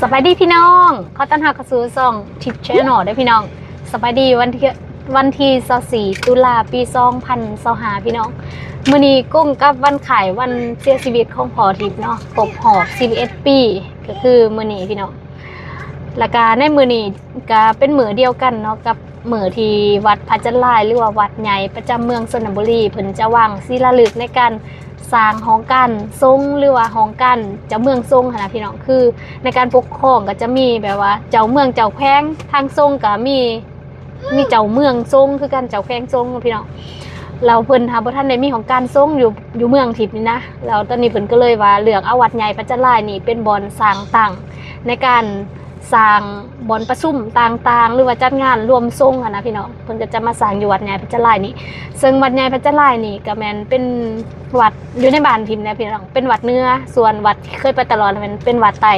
ສະບາຍດີພີ່ນ້ອງ ຂໍຕ້ອນຮັບເຂົ້າສູ່ຊ່ອງ Tip Channel ເດີ້ພີ່ນ້ອງ. ສະບາຍດີວັນທີ ວັນທີຊາວສີ່ ຕຸລາ ປີສອງພັນຊາວຫ້າ ພີ່ນ້ອງ. ມື້ນີ້ກົງກັບວັນຄ້າຍວັນເສຍຊີວິດຂອງພໍ່ທິບເນາະ ຄົບຮອບສິບເອັດປີ ກໍຄືມື້ນີ້ພີ່ນ້ອງ. ແລ້ວກະໃນມື້ນີ້ກະເປັນມື້ດຽວກັນເນາະ ກັບມື້ທີ່ວັດພະຈັນລາຍ ຫຼືວ່າວັດໃຫຍ່ປະຈຳເມືອງຊົນນະບູລີ ເພິ່ນຈະວາງສີລາລຶກໃນການສ້າງຫ້ອງການສົງ ຫຼືວ່າຫ້ອງການເຈົ້າເມືອງສົງຫັ້ນນະພີ່ນ້ອງ. ຄືໃນການປົກຄອງກໍຈະມີແບບວ່າເຈົ້າເມືອງເຈົ້າແຂວງ ທາງສົງກໍມີ ມີເຈົ້າເມືອງສົງຄືກັນ ເຈົ້າແຂວງສົງເນາະພີ່ນ້ອງ. ແລ້ວເພິ່ນຫາບໍ່ທັນໄດ້ມີຫ້ອງການສົງຢູ່ ຢູ່ເມືອງທິບນີ້ນະ. ແລ້ວຕອນນີ້ເພິ່ນກໍເລີຍວ່າເລືອກເອົາວັດໃຫຍ່ພະຈັນລາຍນີ້ເປັນບ່ອນສ້າງຕັ້ງໃນການສ້າງບ່ອນປະຊຸມຕ່າງໆ ຫຼືວ່າຈັດງານລວມສົງຫັ້ນນະພີ່ນ້ອງ. ເພິ່ນກໍຈະມາສ້າງຢູ່ວັດໃຫຍ່ພະຈັນລາຍນີ້ ເຊິ່ງວັດໃຫຍ່ພະຈັນລາຍນີ້ກໍແມ່ນເປັນວັດຢູ່ໃນບ້ານພິມແຫຼະພີ່ນ້ອງ ເປັນວັດເໜືອ ສ່ວນວັດທີ່ເຄີຍໄປຕະຫຼອດແມ່ນເປັນວັດໃຕ້.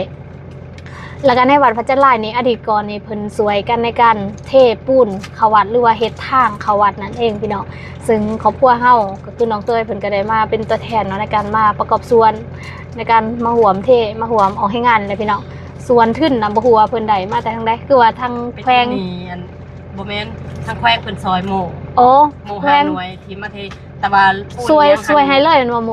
ແລ້ວກໍໃນວັດພະຈັນລາຍນີ້ ອະດີດກ່ອນນີ້ເພິ່ນຊ່ວຍກັນໃນການເທປູນເຂົ້າວັດ ຫຼືວ່າເຮັດທາງເຂົ້າວັດນັ້ນເອງພີ່ນ້ອງ. ເຊິ່ງຄອບຄົວເຮົາກໍຄືນ້ອງເຕີຍ ເພິ່ນກໍໄດ້ມາເປັນຕົວແທນເນາະ ໃນການມາປະກອບສ່ວນ ໃນການມາຮ່ວມເທ ມາຮ່ວມອອກແຮງງານແຫຼະພີ່ນ້ອງ. ສ່ວນທຶນນະ ບໍ່ຮູ້ວ່າເພິ່ນໄດ້ມາແຕ່ທາງໃດ ຄືວ່າທາງແຂວງ ເປັນໜີ້ອັນ ບໍ່ແມ່ນ ທາງແຂວງເພິ່ນຊ່ອຍໂມ ໂອ້ ໂມ ແຂວງຫ້າໜ່ວຍທີ່ມາເທ ແຕ່ວ່າປູນ ຊ່ວຍ ຫຍັງຫັ້ນ ຊ່ວຍໃຫ້ເລີຍແມ່ນບໍ່ໂມ?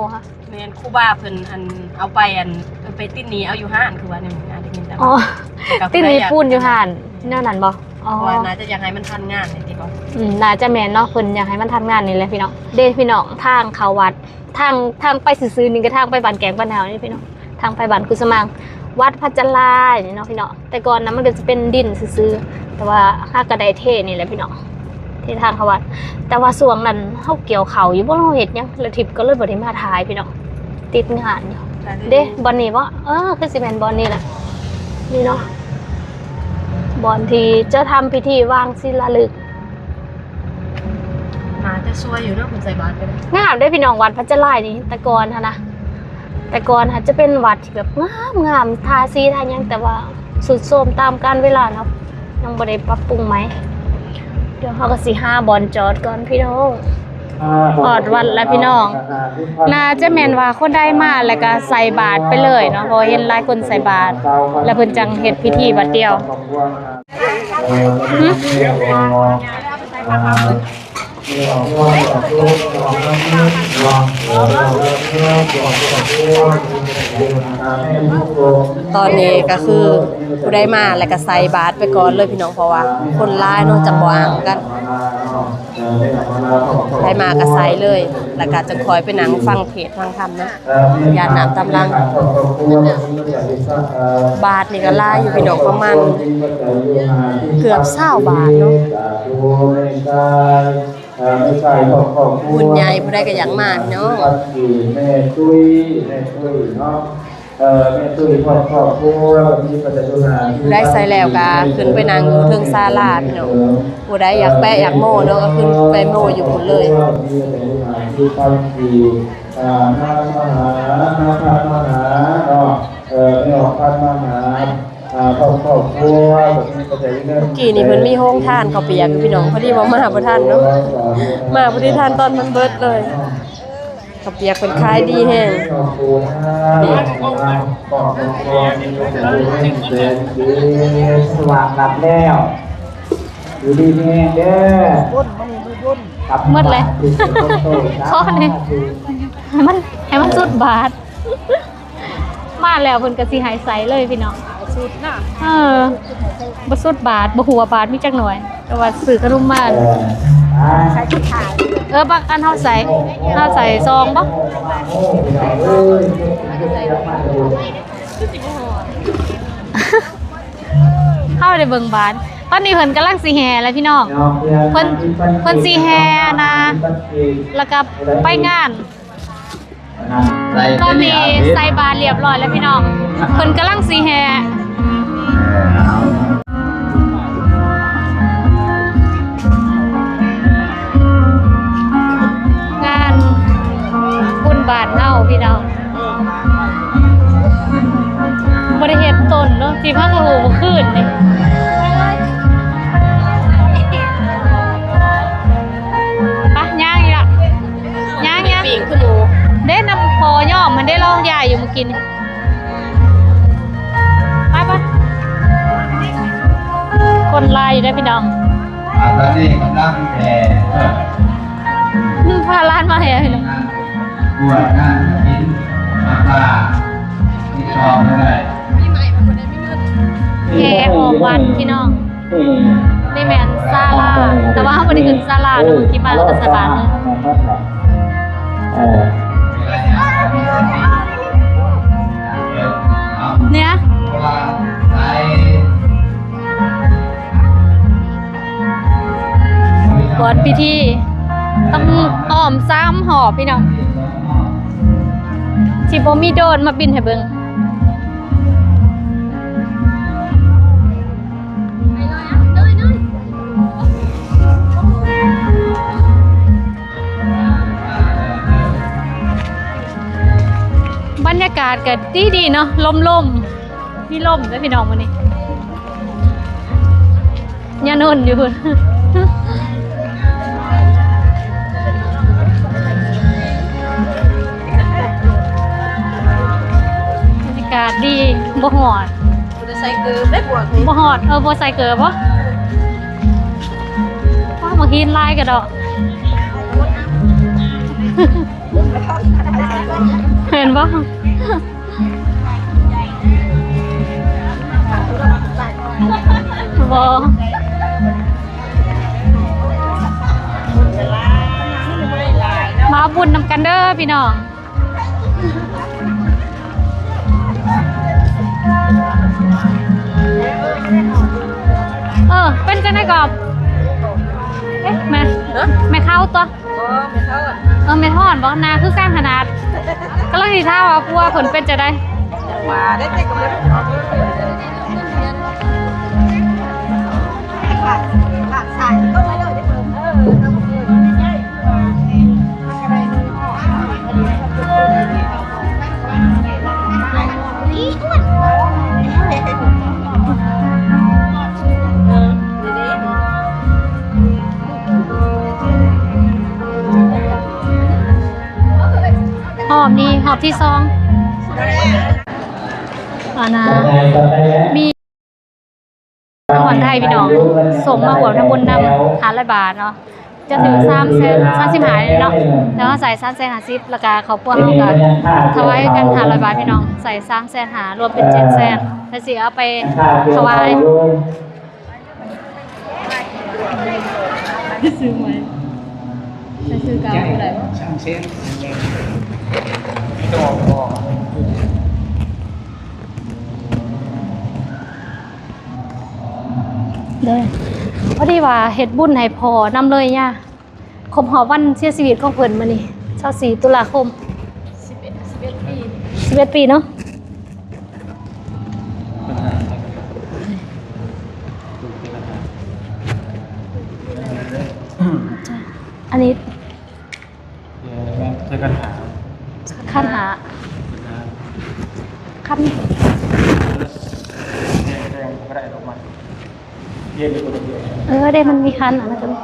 ແມ່ນ ຄູບາເພິ່ນອັນເອົາໄປອັນ ເອີ ໄປຕິດໜີ້ເອົາຢູ່ຮ້ານ ຄືວ່າແນວນີ້ ອາດ ໄດ້ຍິນແຕ່ ອໍ ວ່າ ຕິດໜີ້ປູນຢູ່ຮ້ານ ແນວນັ້ນບໍ່? ອໍ ເພາະວ່າໜ້າຈະຢາກໃຫ້ມັນທັນງານນີ້ຕິບໍ່? ອືມ ໜ້າຈະແມ່ນເນາະ ເພິ່ນຢາກໃຫ້ມັນທັນງານນີ້ແຫຼະພີ່ນ້ອງ. ເດ້ພີ່ນ້ອງ ທາງເຂົ້າວັດ ທາງ ທາງໄປຊື່ໆນີ້ກໍທາງໄປບ້ານແກງບ້ານນາວນີ້ພີ່ນ້ອງ ທາງໄປບ້ານກຸສະໝາງ ວັດພະຈັນລາຍນີ້ເນາະພີ່ນ້ອງ. ແຕ່ກ່ອນນະມັນກໍຈະເປັນດິນຊື່ໆ ແຕ່ວ່າຫາກໍໄດ້ເທນີ້ແຫຼະພີ່ນ້ອງ ເທທາງເຂົ້າວັດ. ແຕ່ວ່າຊ່ວງນັ້ນເຮົາກ່ຽວເຂົ້າຢູ່ບໍ່ ເຮົາເຮັດຫຍັງ ແລ້ວທິບກໍເລີຍບໍ່ໄດ້ມາຖ່າຍພີ່ນ້ອງ ຕິດງານຢູ່. ເດ້ ບ່ອນນີ້ບໍ່? ເອີ ຄືຊິແມ່ນບ່ອນນີ້ແຫຼະ ນີ້ເນາະ ບ່ອນທີ່ຈະທຳພິທີວາງສີລາລຶກ. ໜ້າຈະສວຍຢູ່ເນາະ ເພິ່ນໃສ່ບາດກໍໄດ້ ງາມເດ້ພີ່ນ້ອງ. ວັດພະຈັນລາຍນີ້ ແຕ່ກ່ອນຫັ້ນນະ ແຕ່ກ່ອນຫັ້ນຈະເປັນວັດທີ່ແບບງາມໆ ທາສີທາຫຍັງ ແຕ່ວ່າຊຸດໂຊມຕາມການເວລາເນາະ ຍັງບໍ່ໄດ້ປັບປຸງໃໝ່. ດຽວເຮົາກໍຊິຫາບ່ອນຈອດກ່ອນພີ່ນ້ອງ. ຮອດວັດແລ້ວພີ່ນ້ອງ ໜ້າຈະແມ່ນວ່າຄົນໃດມາແລ້ວກໍໃສ່ບາດໄປເລີຍເນາະ ເພາະເຫັນຫຼາຍຄົນໃສ່ບາດ ແລ້ວເພິ່ນຈັ່ງເຮັດພິທີບາດດຽວ. ຫຶ? ຕອນນີ້ກໍຄືຜູ້ໃດມາແລ້ວກໍໃສ່ບາດໄປກ່ອນເລີຍພີ່ນ້ອງ ເພາະວ່າຄົນຫຼາຍເນາະ ຈັ່ງບໍ່ອັ່ງກັນ. ໃຜມາກໍໃສ່ເລີຍ ແລ້ວກໍຈັ່ງຄ່ອຍໄປນັ່ງຟັງເທດຟັງທຳເນາະ. ຢາດນ້ຳຕາມຫຼັງ ບາດນີ້ກໍຫຼາຍຢູ່ພີ່ນ້ອງ ປະມານເກືອບຊາວບາດເນາະ. ບຸນໃຫຍ່ ຜູ້ໃດກໍຢາກມາພີ່ນ້ອງ. ຜູ້ໃດໃສ່ແລ້ວກໍຂຶ້ນໄປນັ່ງຢູ່ເທິງສາລາພີ່ນ້ອງ. ຜູ້ໃດຢາກແປະຢາກໂມ້ເນາະ ກໍຂຶ້ນໄປໂມ້ຢູ່ພຸ້ນເລີຍ. ອ່າ ນາງມະຫາ ນາງພັນມະຫາເນາະ ເອີ ແມ່ອອກພັນມະຫາ ອ່າ ຄອບ ຄອບຄົວ ເມື່ອກີ້ນີ້ເພິ່ນມີໂຮງທານເຂົ້າປຽກຢູ່ພີ່ນ້ອງ ພໍດີວ່າມາບໍ່ທັນເນາະ ມາບໍ່ໄດ້ທັນຕອນມັນເບິດເລີຍ. ເຂົ້າປຽກເພິ່ນຂາຍດີແຮງ. ສວ່າງລັບແລ້ວ ຢູ່ດີມີແຮງເດີ ໝົດແລ້ວ ຂໍແດ່ ໃຫ້ມັນ ໃຫ້ມັນສຸດບາດ. ມາແລ້ວເພິ່ນກໍຊິໃຫ້ໃສ່ເລີຍພີ່ນ້ອງ. ເອີ ບໍ່ສຸດບາດ ບໍ່ຫົວບາດມີຈັກໜ່ວຍ ແຕ່ວ່າຊື້ຂະໜົມມາ. ເອີ ບາງອັນເຮົາໃສ່ ເຮົາໃສ່ຊອງບໍ່? ເຮົາໄດ້ເບິ່ງບາດ. ຕອນນີ້ເພິ່ນກຳລັງຊິແຫ່ແລ້ວພີ່ນ້ອງ ເພິ່ນ ເພິ່ນຊິແຫ່ນະ ແລ້ວກໍໄປງານ. ຕອນນີ້ໃສ່ບາດລຽບຮ້ອຍແລ້ວພີ່ນ້ອງ ເພິ່ນກຳລັງຊິແຫ່. ງານບຸນບ້ານເຮົາພີ່ນ້ອງ ບໍ່ໄດ້ເຮັດຕົ້ນເນາະ ທີ່ພາກະຫູມື້ຄືນນີ້. ປະ ຍ່າງອີກລະ ຍ່າງ ຍ່າງ ປີກຄືໝູ ເດ້ ນຳພໍ່ຍອມມັນເດ້ ລອງຢາຍຢູ່ມື້ກີ້ນີ້. ໄປ ໄປ ຫຼາຍຢູ່ເດ້ພີ່ນ້ອງ ອ່າ ຕອນນີ້ກຳລັງແຫ່ ພາຫຼານມາແຫ່ພີ່ນ້ອງ ກວດງານກະຖິນ ມາຕາ ຕິດຕໍ່ໄດ້ ແຫ່ອ້ອມວັດພີ່ນ້ອງ. ນີ້ແມ່ນສາລາ ແຕ່ວ່າເຮົາບໍ່ໄດ້ຂຶ້ນສາລາເນາະ ທີ່ມາລັດຖະສະພາເນາະ. ເອີ ເນຍ ກ່ອນພິທີຕ້ອງອ້ອມສາມຮອບພີ່ນ້ອງ ຊິບໍ່ມີໂດຣນມາບິນໃຫ້ເບິ່ງ. ບັນຍາກາດກໍດີໆເນາະ ລົມໆ ມີລົມເດ້ພີ່ນ້ອງມື້ນີ້ ຍານົນຢູ່ພຸ້ນ ບັນຍາກາດດີ ບໍ່ຮ້ອນ. ບໍ່ໄດ້ໃສ່ເກີບເດ້ພວກນີ້ ບໍ່ຮອດ ເອີ ບໍ່ໃສ່ເກີບບໍ? ວ້າ ໝາກຫີນຫຼາຍກະດອກ ເຫັນບໍ່? ບໍ່ ມາເອົາບຸນນຳກັນເດີພີ່ນ້ອງ. ເອີ ເປັນຈັ່ງໃດກໍ ເອະ ແມ່ ຮະ ແມ່ເຂົ້າຕົວະ ບໍ່ ແມ່ເຂົ້າ ເອີ ແມ່ຮ້ອນບໍ່ ໜ້າຄືກັນຂະໜາດ ກຳລັງຊິຖາມວ່າຜົວເພິ່ນເປັນຈັ່ງໃດ ວ່າໄດ້ແຕ່ກຳລັງ ຮອບນີ້ຮອບທີສອງ ອັນນ່າ ມີ ທາງບ້ານໄທພີ່ນ້ອງ ສົ່ງມາຮ່ວມທຳບຸນນຳ ຫ້າຮ້ອຍບາດເນາະ ຈະຖືກສາມແສນ ສາມສິບຫ້າເນາະ ແຕ່ເຮົາໃສ່ສາມແສນຫ້າສິບ ແລ້ວກະຄອບຄົວເຮົາກະຖວາຍກັນຫ້າຮ້ອຍບາດພີ່ນ້ອງ ໃສ່ສາມແສນຫ້າ ລວມເປັນເຈັດແສນ ແລ້ວຊິເອົາໄປຖວາຍ ຊື້ໃໝ່ ໃສ່ຊື້ເກົ່າບໍ່ໄດ້ບໍ່? ສາມແສນ ໂດຍ ພໍດີວ່າເຮັດບຸນໃຫ້ພໍ່ນຳເລີຍຍາ ຄົບຮອບວັນເສຍຊີວິດຂອງເພິ່ນມື້ນີ້ ຊາວສີ່ຕຸລາຄົມ ສິບເອັດ ສິບເອັດປີ ສິບເອັດປີເນາະ ອັນນີ້ ເອີ ແມ່ນ ໃສ່ຂັນຫ້າ ຂັນຫ້າ ຂັນ ແດງ ແດງກໍໄດ້ດອກໄມ້ ເຢັນຢູ່ຄົນລະດຽວ ເອີ ເດ້ ມັນມີຂັນອັນນັ້ນກໍມີ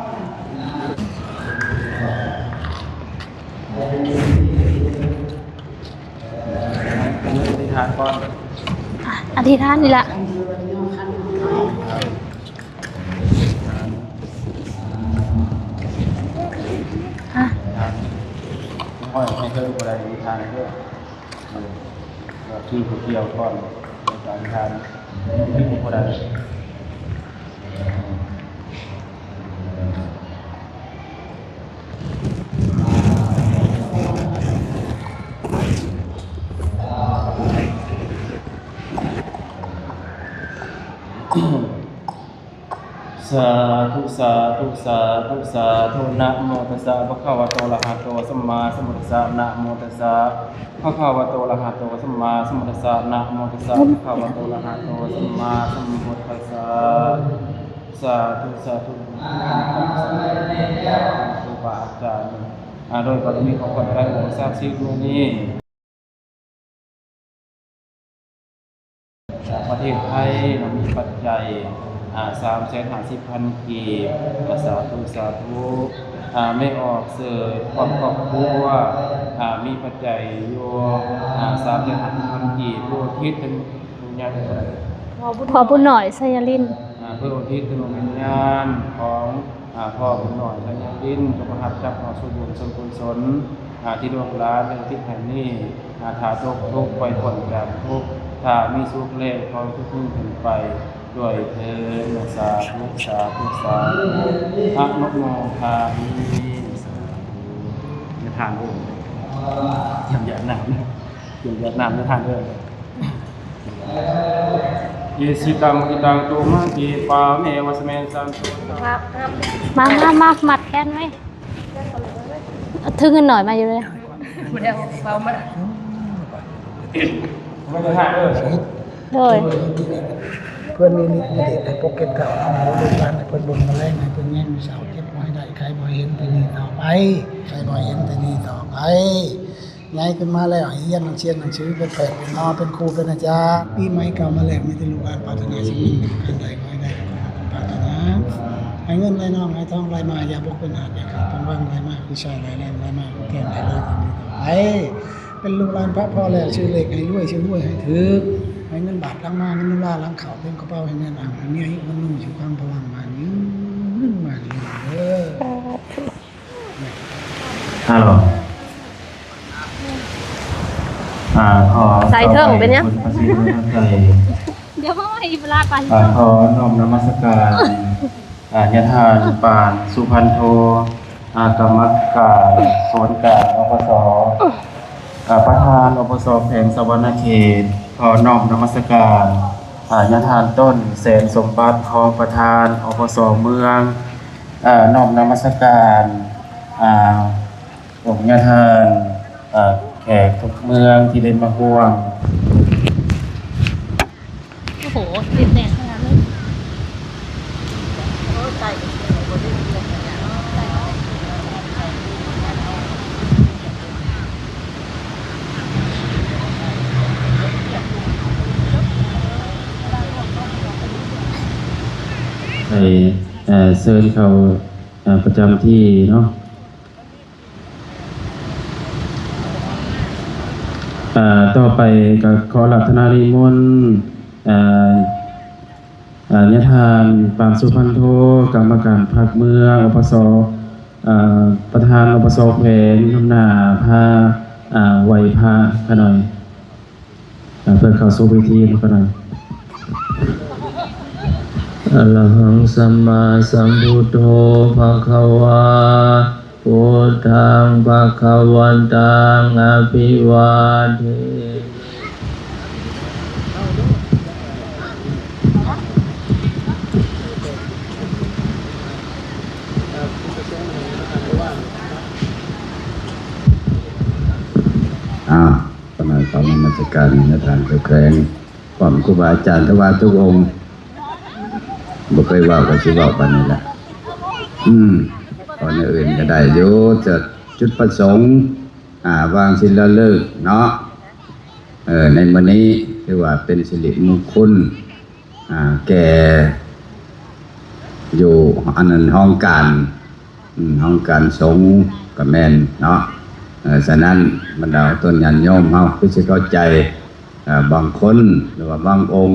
ອະທິຖານກ່ອນ ອະທິຖານນີ້ລະ. ອ່ະ ຂ້ອຍໃຫ້ເທີບໍ່ໄດ້ມີທາງເດີ ເອີ ຄືຜູ້ກ່ຽວກ່ອນ ໃນການທານຄືບໍ່ໄດ້. ສາທຸ ສາທຸ ສາທຸ ສາທຸ ນະໂມຕັດສະ ພະຄະວະໂຕ ອະລະຫະໂຕ ສຳມາສຳພຸດທັດສະ ນະໂມຕັດສະ ພະຄະວະໂຕ ອະລະຫະໂຕ ສຳມາສຳພຸດທັດສະ ນະໂມຕັດສະ ພະຄະວະໂຕ ອະລະຫະໂຕ ສຳມາສຳພຸດທັດສະ ສາທຸ ສາທຸ ຄູບາອາຈານ ອາ ໂດຍບາລະມີຂອງຂ້າພະເຈົ້າ ສັກສິດມື້ນີ້ ຈາກປະເທດໄທເນາະ ມີປັດໄຈ ອາ ສາມແສນຫ້າສິບພັນກີບ ອາ ສາທຸ ສາທຸ ອາ ແມ່ອອກເສີດ ພ້ອມຄອບຄົວ ອາ ມີປັດໄຈຢູ່ ອາ ສາມແສນຫ້າສິບພັນກີບ ຢູ່ທິດເປັນ ຢູ່ຍາດເປັນເທົ່າໃດ? ພໍ່ບຸນນ້ອຍ ໄຊຍາລິນ ອາ ເພື່ອອຸທິດດວງວິນຍານຂອງ ອາ ພໍ່ບຸນນ້ອຍ ໄຊຍະລິນ ຈົ່ງປະທັບກັບເຮົາສູ່ບຸນສ່ວນກຸສົນ ອາ ທີ່ລູກຫຼານໄດ້ອຸທິດໃຫ້ນີ້ ອາ ຖ້າຕົກທຸກ ໄປພົ້ນຈາກທຸກ ຖ້າມີສຸກແລ້ວ ຂໍໃຫ້ທຸກນີ້ເປັນໄປດ້ວຍເທີນ ສາທຸ ສາທຸ ສາທຸ ອະນຸໂມທາມິ ສາທຸ ຍະຖາເດີ ຢາກ ຢາກນ້ຳ ຢາກນ້ຳ ຍະຖາເດີ ອິຊິຕັງ ປະກິຕັງ ຕຸມະຕິ ປາເມ ວະສະເມ ສັນຕຸ ມາ ມາ ມາ ມັດແຂນໄວ້ ຖືເງິນໜ້ອຍມາຢູ່ເລີຍ ຜູ້ໃດເອົາກະເປົາມາ ໂດຍ ເພື່ອມີລິດມີເດດໃຫ້ປົກເກັບເຂົ້າ ເອົາລູກຫຼານໃຫ້ເພິ່ນບຸນມາແລງ ໃຫ້ເພິ່ນແຍງມີເສົາ ເຈັບບໍ່ໃຫ້ໄດ້ ໄຂ້ບໍ່ໃຫ້ເຫັນແຕ່ນີ້ຕໍ່ໄປ ໄຂ້ບໍ່ໃຫ້ເຫັນແຕ່ນີ້ຕໍ່ໄປ ໃຫຍ່ຂຶ້ນມາແລ້ວ ໃຫ້ຮຽນໜັງສຽງໜັງສື ເປັນແພດ ເປັນໝໍ ເປັນຄູ ເປັນອາຈານ ປີໃໝ່ເກົ່າມາແລ້ວ ມີແຕ່ລູກຫຼານປາດຖະໜາສິ່ງໜຶ່ງ ການໃດຂໍໃຫ້ໄດ້ ປາດຖະໜາ ໃຫ້ເງິນໄຫຼນອງໄຫຼທອງໄຫຼມາ ຢ່າບົກເປັນຫາດ ຢ່າຂາດເປັນວັງ ໄຫຼມາຄືສາຍໄຫຼແລງ ໄຫຼມາຄືແກ້ມໄຫຼລອຍ ຢ່າງນີ້ຕໍ່ໄປ ເປັນລູກຫຼານພະພໍແລ້ວ ຊື່ເລກໃຫ້ລວຍ ຊື່ຫວຍໃຫ້ຖືກ ໃຫ້ເງິນບາດຫຼັງມາ ເງິນໂດລາຫຼັງເຂົ້າ ເຕັມກະເປົາ ໃຫ້ແໜ້ນອັ່ງ ໃຫ້ເມຍອີກຄົນໜຶ່ງ ຢູ່ຄວາມພະລັງມານຍືນ ມານຍືນເດີ. ຮາໂລ ອາ ຂໍ ສາຍເທິງເປັນຫຍັງ? ດຽວມາໃຫ້ອີ່ປະຫຼາດໄປ ອາ ຂໍນ້ອມນະມັດສະການ ອາ ຍາທ່ານ ປານ ສຸພັນໂທ ອາ ກຳມະການສູນກາງ ອປສ ອາ ປະທານ ອປສ ແຂວງສະຫວັນນະເຂດ ຂໍນ້ອມນະມັດສະການ ອາ ຍາທ່ານ ຕົ້ນ ແສນສົມບັດ ຮອງປະທານ ອປສ ເມືອງ ເອີ ນ້ອມນະມັດສະການ ອາ ອົງຍາທ່ານ ອາ ແຂກທຸກເມືອງທີ່ໄດ້ມາຮ່ວມ. ໂອ້ໂຫ ຕິດແໜ້ນຂະໜາດເລີຍ. ໃຫ້ ເອີ ເຊີນເຂົ້າ ເອີ ປະຈຳທີ່ເນາະ. ເອີ ຕໍ່ໄປກໍຂໍອາລາທະນານິມົນ ເອີ ຍາທ່ານ ປານ ສຸພັນໂທ ກຳມະການພັກເມືອງ ອປສ ເອີ ປະທານ ອປສ ແຂວງ ນຳໜ້າພາ ເອີ ໄຫວ້ພະຂະໜ້ອຍ. ເອີ ເພື່ອເຂົ້າສູ່ພິທີ ມາກ່ອນນະ. ອະລະຫັງ ສຳມາສຳພຸດໂທ ພະຄະວາ ພຸດທັງ ພະຄະວັນຕັງ ອະພິວາເທ ອ້າວ ຂະນະເຂົ້ານະມັດສະການຍາທ່ານເຈົ້າແຂວງ ພ້ອມຄູບາອາຈານ ແຕ່ວ່າທຸກອົງ ບໍ່ເຄີຍເວົ້າກໍຊິເວົ້າປານນີ້ແຫຼະ. ອືມ ເວົ້າແນວອື່ນກໍໄດ້ຢູ່ ຈະຈຸດປະສົງ ອາ ວາງສິນລະລຶກເນາະ ເອີ ໃນມື້ນີ້ຖືວ່າເປັນສິລິມຸງຄຸນ ອາ ແກ່ ຢູ່ອັນນັ້ນ ຫ້ອງການ ອືມ ຫ້ອງການສົງກໍແມ່ນເນາະ. ເອີ ສະນັ້ນ ບັນດາຕົນຍາດໂຍມເຮົາຄືຊິເຂົ້າໃຈ ເອີ ບາງຄົນ ຫຼືວ່າບາງອົງ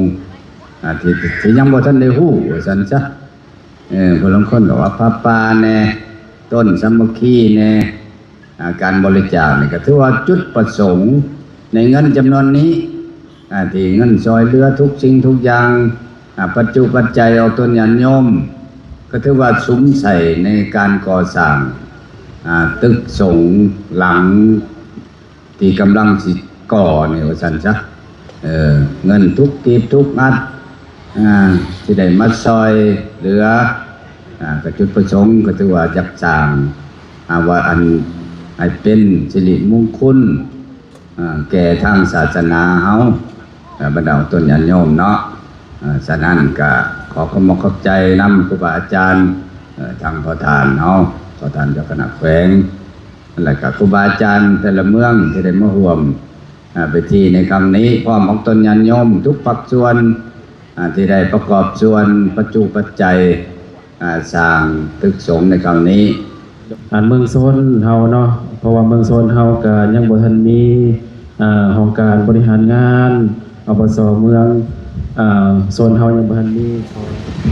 ອາ ທີ່ ທີ່ຍັງບໍ່ທັນໄດ້ຮູ້ວ່າຊັ້ນຊະ. ເອີ ຜູ້ລາງຄົນກໍວ່າພະປ່າແດ່ ຕົ້ນສາມັກຄີແດ່ ອາ ການບໍລິຈາກນີ້ກໍຖືວ່າຈຸດປະສົງໃນເງິນຈຳນວນນີ້ ອາ ທີ່ເງິນຊ່ອຍເຫຼືອທຸກສິ່ງທຸກຢ່າງ ອາ ປັດຈຸປັດໄຈອອກຕົນຍາດໂຍມ ກໍຖືວ່າສຸມໃສ່ໃນການກໍ່ສ້າງ ອາ ຕຶກສົງຫຼັງທີ່ກຳລັງຊິກໍ່ນີ້ວ່າຊັ້ນຊະ. ເອີ ເງິນທຸກກີບທຸກອັດ ອາ ທີ່ໄດ້ມາຊ່ອຍເຫຼືອ ອາ ກະຈຸດປະສົງກໍຖືວ່າຢາກສ້າງ ອາ ວ່າອັນໃຫ້ເປັນສິລິມຸງຄຸນ ອາ ແກ່ທາງສາສະໜາເຮົາ ອາ ບັນດາຕົນຍາດໂຍມເນາະ. ອາ ສະນັ້ນກະຂໍຂອບອົກຂອບໃຈນຳຄູບາອາຈານ ເອີ ທາງພໍ່ທ່ານເຮົາ ພໍ່ທ່ານເຈົ້າຄະນະແຂວງ ແລະກະຄູບາອາຈານແຕ່ລະເມືອງທີ່ໄດ້ມາຮ່ວມ ອາ ພິທີໃນຄັ້ງນີ້ ພ້ອມອອກຕົນຍາດໂຍມທຸກພາກສ່ວນ ອາ ທີ່ໄດ້ປະກອບສ່ວນປັດຈຸປັດໄຈ ອາ ສ້າງຕຶກສົງໃນຄັ້ງນີ້. ອັນເມືອງຊົນເຮົາເນາະ ເພາະວ່າເມືອງຊົນເຮົາກະຍັງບໍ່ທັນມີ ອາ ຫ້ອງການບໍລິຫານງານ ອປສ ເມືອງ ອາ ຊົນເຮົາຍັງບໍ່ທັນມີ. ມັ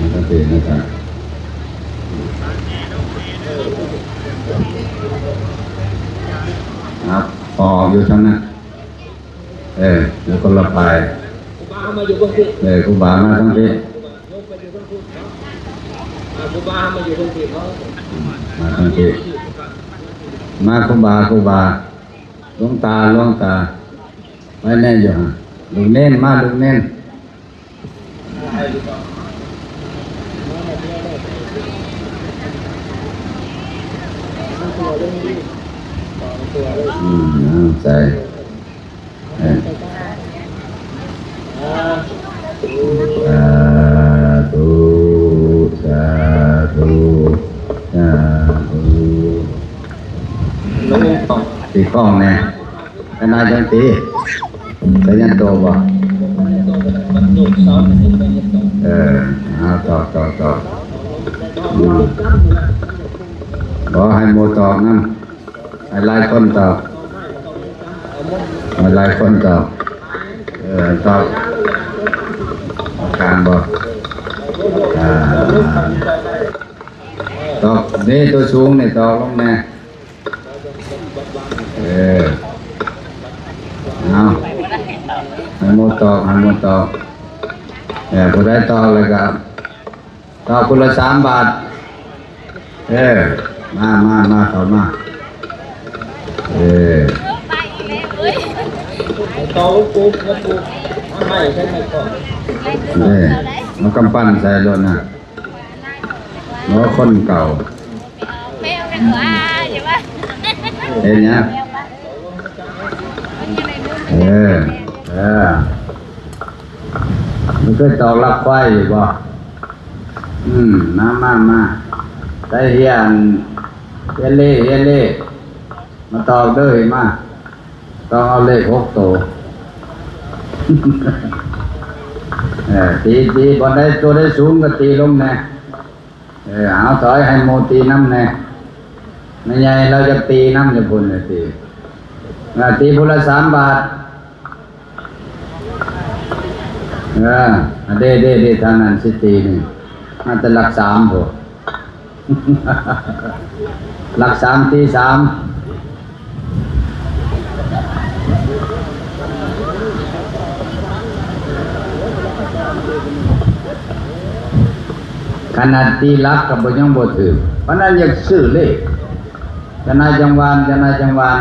ນກໍເປັນນະຄັບ ອອກຢູ່ທາງນັ້ນ ເອີ ຢູ່ຄົນລະຝ່າຍ ຄູບາມາຢູ່ເບື້ອງພີ້ ເອີ ຄູບາມາທາງພີ້ ຄູບາມາຢູ່ເບື້ອງພີ້ ມາທາງພີ້ ມາຄູບາ ຄູບາ ຫຼວງຕາ ຫຼວງຕາ ໄປແນ່ຢູ່ຫັ້ນ ລູກເນນ ມາລູກເນນ ອືມ ເອົາໃສ່ ເອີ ສາທຸ ສາທຸ ສາທຸ ຕີຄ້ອງແນ່ ຄະນະຈັ່ງຕີ ໄຊຍະໂຕບໍ່? ເອີ ເອົາ ຕອກ ຕອກ ຕອກ ອືມ ບໍ່ ໃຫ້ໝູ່ຕອກນຳ ໃຫ້ຫຼາຍຄົນຕອກ ໃຫ້ຫຼາຍຄົນຕອກ ເອີ ຕອກ ຕ້ອງການບໍ່? ອ່າ ຕອກ ນີ້ຕົວສູງນີ້ຕອກລົງແນ່ ເອີ ເອົາ ໃຫ້ໝູ່ຕອກ ໃຫ້ໝູ່ຕອກ ເອີ ຜູ້ໃດຕອກແລ້ວກໍ ຕໍ່ຄົນລະສາມບາດ ເອີ ມາ ມາ ມາ ເຂົ້າມາ ເອີ ຕໍ່ລູກປຸບ ລູກປຸບ ມາໃຫ້ກັນໃຫ້ກ່ອນ ເອີ ເອົາກຳປັ້ນໃສ່ໂລດນະ ບໍ່ຄົນເກົ່າ ເຮັດຫຍັງ? ເອີ ເອີ ມັນເຄີຍຕອກລັກຄວາຍຢູ່ບໍ່? ອືມ ມາ ມາ ມາ ໃສ່ເຮຍ ເຮຍເລ່ ເຮຍເລ່ ມາຕອກເດີ ມາ ຕ້ອງເອົາເລກຫົກໂຕ ເອີ ຕີ ຕີ ບ່ອນໃດ ໂຕໃດສູງກໍຕີລົງແດ່ ເອີ ເອົາ ຖອຍໃຫ້ໝູ່ຕີນຳແດ່ ແມ່ໃຫຍ່ລາວຢາກຕີນຳຢູ່ພຸ້ນ ຕີ ເອີ ຕີຜູ້ລະສາມບາດ ເອີ ເດ້ ເດ້ ເດ້ ທາງນັ້ນຊິຕີນີ້ ມາແຕ່ຫຼັກສາມພຸ້ນ ຫຼັກສາມຕີສາມ ຂະໜາດຕີຫຼັກກໍບໍ່ ຍັງບໍ່ຖືກ ປານນັ້ນຢາກຊື້ເລກ ຈະນາຍຈັງຫວານ ຈະນາຍຈັງຫວານ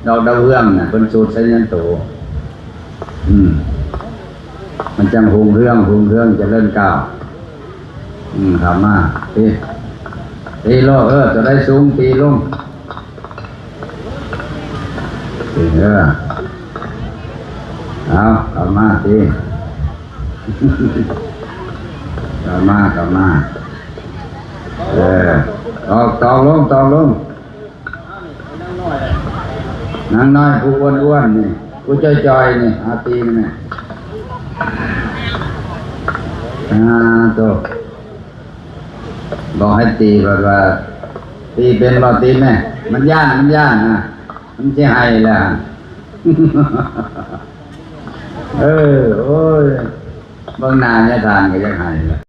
ດອກດາວເຮືອງນະ ເພິ່ນສູດໄຊຍະໂຕ ອືມ ມັນຈັ່ງຮຸ່ງເຮືອງ ຮຸ່ງເຮືອງຈະເລີນກ້າວ ອືມ ເຂົ້າມາ ຕີ ຕີໂລດ ເອີ ຕົວໃດສູງຕີລົງ ຕີ ເອີ ເອົາ ເຂົ້າມາ ຕີ ເຂົ້າມາ ເຂົ້າມາ ເອີ ຕອກ ຕອກລົງ ຕອກລົງ ນາງນ້ອຍຜູ້ອ້ວນໆນີ້ ຜູ້ຈ່ອຍໆນີ້ ເອົາຕີນະແມ່ ອ່າ ໂຕ ບອກໃຫ້ຕີ ເພິ່ນວ່າ ຕີເປັນບໍ່? ຕີແມ່ ມັນຢ້ານ ມັນຢ້ານນະ ມັນຊິໄຫ້ແລ້ວ ເອີ ໂອ້ຍ ເບິ່ງໜ້າຍາທ່ານກໍຢາກໄຫ້ແລ້ວ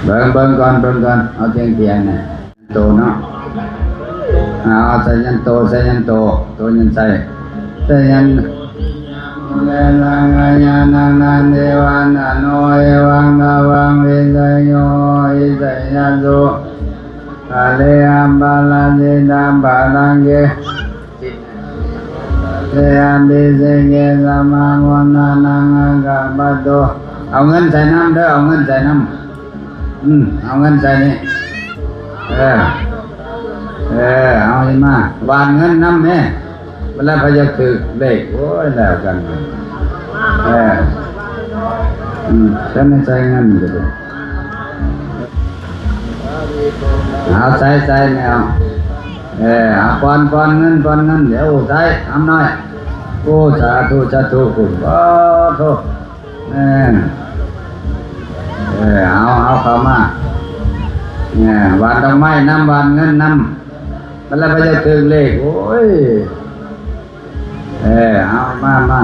ເບິ່ງ ເບິ່ງກ່ອນ ເບິ່ງກ່ອນ ເອົາທຽງໆນະ ໂຕເນາະ ເອົາ ໄຊຍັນໂຕ ໄຊຍັນໂຕ ໂຕຍັນໄຊ ໄຊຍັນ ເວລັງ ອາຍານັງ ນັນ ເດວານະໂນ ເອວັງ ທະວັງ ວິໄຊໂຍ ໂຫ ຕິ ໄຊຍະໂສ ກາເລ ອັບປະລາຊິຕັງ ປະລັງເກ ເຕ ອະພິເສເກ ສະມາໂມທະນານັງ ອາກາປະໂຕ ເອົາເງິນໃສ່ນຳເດີ ເອົາເງິນໃສ່ນຳ ອືມ ເອົາເງິນໃສ່ນີ້ ເອີ ເອີ ເອົານີ້ມາ ຫວ່ານເງິນນຳແມ້ ເວລາເຂົາຢາກຖືກເລກ ໂອ້ຍ ແລ້ວກັນ ເອີ ອືມ ແຕ່ໃນໃສ່ເງິນກໍໄດ້ ເອົາໃສ່ ໃສ່ແລ້ວ ເອີ ເອົາ ປ່ອນ ປ່ອນເງິນ ປ່ອນເງິນ ດຽວໃສ່ ອຳນວຍ ໂອ້ ສາທຸ ສາທຸ ໂອ້ໂທ ເອີ ເອີ ເອົາ ເອົາເຂົ້າມາ ເອີ ຫວ່ານດອກໄມ້ນຳ ຫວ່ານເງິນນຳ ບັດລະໄປຈະຖືກເລກ ໂອ້ຍ ເອີ ເອົາ ມາ ມາ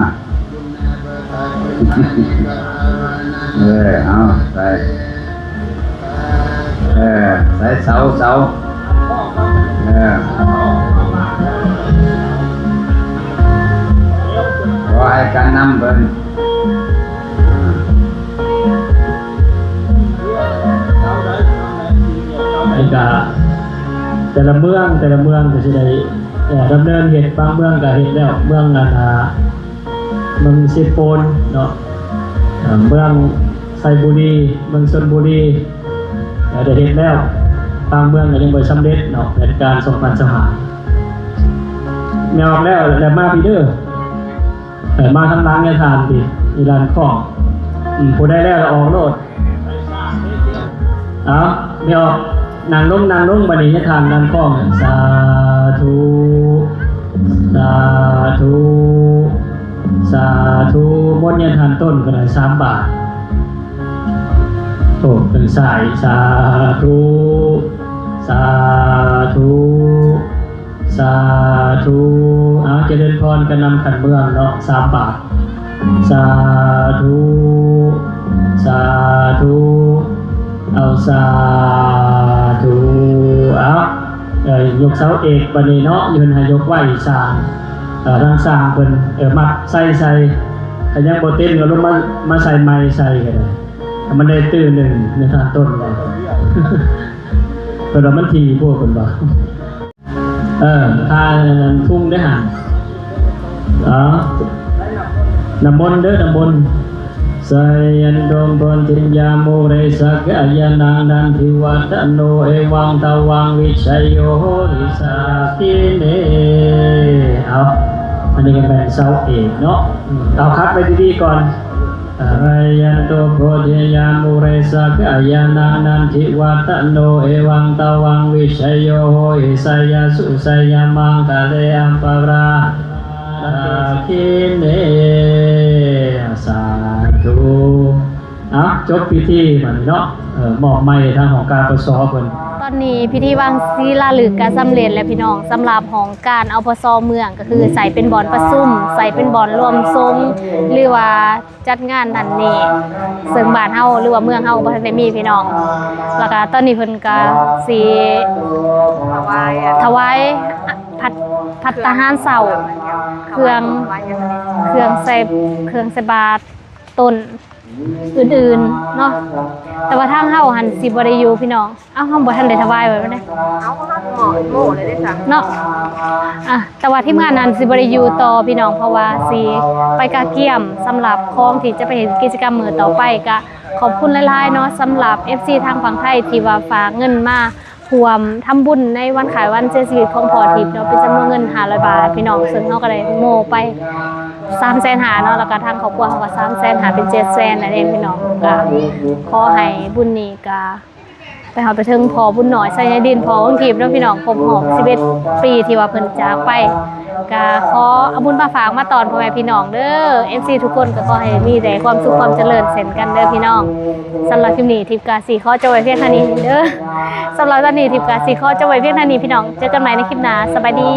ເອີ ເອົາ ໃສ່ ເອີ ໃສ່ເສົາ ເສົາ ເອີ ຂໍໃຫ້ການນຳເພິ່ນ ແລ້ວກະແຕ່ລະເມືອງ ແຕ່ລະເມືອງກະຊິໄດ້ ເອີ ດຳເນີນເຮັດ ບາງເມືອງກະເຮັດແລ້ວ ເມືອງອັນ ອາ ເມືອງເຊໂປນເນາະ ເອີ ເມືອງໄຊບູລີ ເມືອງຊົນບູລີ ເອີ ໄດ້ເຮັດແລ້ວ ບາງເມືອງກະຍັງບໍ່ສຳເລັດເນາະ ແຜນການສອງພັນຊາວຫ້າ ແມ່ອອກແລ້ວ ແລ້ວມາພີ້ເດີ. ເອີ ມາທາງຫຼັງຍາທ່ານຕິ ຢູ່ດ້ານຂອງ ອືມ ຜູ້ໃດແລ້ວລະອອກໂລດ ເອົາ ແມ່ອອກ ນັ່ງລົງ ນັ່ງລົງ ບັດນີ້ຍາທ່ານດ້ານຂອງ ສາທຸ ສາທຸ ສາທຸ ມົນຍາທ່ານຕົ້ນກໍໄດ້ສາມບາດ ໂອ້ ເປັນສາຍ ສາທຸ ສາທຸ ສາທຸ ເອົາ ຈະເລີນພອນກັນນຳຂັ້ນເມືອງເນາະ ສາມບາດ ສາທຸ ສາທຸ ເອົາ ສາທຸ ເອົາ ເອີ ຍົກເສົາເອກບັດນີ້ເນາະ ເພິ່ນໃຫ້ຍົກໄວ້ສ້າງ ເອີ ທາງຊ່າງເພິ່ນ ເອີ ມັດໃສ່ ໃສ່ ຖ້າຍັງບໍ່ເຕັມກໍລົງມາ ມາໃສ່ໃໝ່ໃສ່ກໍໄດ້ ໃຫ້ມັນໄດ້ຕື້ໜຶ່ງໃນທາງຕົ້ນວ່າ ເພິ່ນວ່າມັນຖີ່ໂພດ ເພິ່ນວ່າ. ເອີ ທານທຸງເດ້ຫັ້ນ ເອີ ນ້ຳມົນເດີ ນ້ຳມົນ ສາຍັນໂຕໂພທິຍາມຸເຣສະກະຍານັງນັນທິວັດຕະໂນ ເອວັງຕະວັງວິໄຊໂຍໂຫຕິສາທິເນ ເອົາ ອັນນີ້ກໍແມ່ນເສົາເອກເນາະ ເອົາ ຂັດໄວ້ດີໆກ່ອນ. ສາຍັນໂຕໂພທິຍາມຸເຣສະກະຍານັງນັນທິວັດຕະໂນ ເອວັງຕະວັງວິໄຊໂຍໂຫຕິໄຊຍະສຸໄຊຍະມັງຄະເລ ອັບປະລາດາສັກຂິເນ ສາທຸ ເອົາ ຈົບພິທີບັດນີ້ເນາະ ເອີ ມອບໄມ້ທາງຫ້ອງການ ປສ ເພິ່ນ. ຕອນນີ້ພິທີວາງສີລາລຶກກໍສຳເລັດແລ້ວພີ່ນ້ອງ ສຳລັບຫ້ອງການ ອປສ ເມືອງ ກໍຄືໃຊ້ເປັນບ່ອນປະຊຸມ ໃຊ້ເປັນບ່ອນລວມສົງ ຫຼືວ່າ ຈັດງານນັ້ນນີ້ ເຊິ່ງບ້ານເຮົາ ຫຼືວ່າເມືອງເຮົາບໍ່ທັນໄດ້ມີພີ່ນ້ອງ ແລ້ວກະຕອນນີ້ເພິ່ນກະຊິຖວາຍ ຖວາຍພັດ ພັດຕາຫານເຊົ້າ ເຄື່ອງ ເຄື່ອງໃສ່ ເຄື່ອງໃສ່ບາດ ຕົ້ນອື່ນໆເນາະ ແຕ່ວ່າທາງເຮົາຫັ້ນຊິບໍ່ໄດ້ຢູ່ພີ່ນ້ອງ. ເອົ້າ ເຮົາບໍ່ທັນໄດ້ຖວາຍໄວ້ເດ້ ເອົ້າ ເຮົາໂມ້ ໂມ້ເລີຍເດ້ຊັ້ນເນາະ ອ່ະ ແຕ່ວ່າທີມງານນັ້ນຊິບໍ່ໄດ້ຢູ່ຕໍ່ພີ່ນ້ອງ ເພາະວ່າຊິໄປກະກຽມສຳລັບຂອງທີ່ຈະໄປເຮັດກິດຈະກຳມື້ຕໍ່ໄປ ກະຂອບຄຸນຫຼາຍໆເນາະ ສຳລັບເອັຟຊີທາງຝັ່ງໄທທີ່ວ່າຝາກເງິນມາຮ່ວມທຳບຸນໃນວັນຄ້າຍວັນເສຍຊີວິດຂອງພໍ່ທິບເນາະ ເປັນຈຳນວນເງິນຫ້າຮ້ອຍບາດພີ່ນ້ອງ ເຊິ່ງເຮົາກະໄດ້ໂມ້ໄປສາມແສນຫ້າເນາະ ແລ້ວກະທາງຄອບຄົວເຮົາກະສາມແສນຫ້າ ເປັນເຈັດແສນນັ້ນເອງພີ່ນ້ອງ ກະຂໍໃຫ້ບຸນນີ້ກະ ໄປຮອດໄປເຖິງພໍ່ບຸນນ້ອຍ ໄຊຍະດິນ ພໍ່ຂອງທິບເນາະພີ່ນ້ອງ ຄົບຮອບສິບເອັດປີທີ່ວ່າເພິ່ນຈາກໄປ ກະຂໍເອົາບຸນມາຝາກມາຕ້ອນພໍ່ແມ່ພີ່ນ້ອງເດີ ເອັຟຊີທຸກຄົນ ກະຂໍໃຫ້ມີແຕ່ຄວາມສຸກຄວາມຈະເລີນເຊັ່ນກັນເດີພີ່ນ້ອງ. ສຳລັບຄລິບນີ້ທິບກະຊິຂໍຈົບໄວ້ພຽງເທົ່ານີ້ເດີ ສຳລັບຕອນນີ້ທິບກະຊິຂໍຈົບໄວ້ພຽງເທົ່ານີ້ພີ່ນ້ອງ ເຈີກັນໃໝ່ໃນຄລິບໜ້າ ສະບາຍດີ.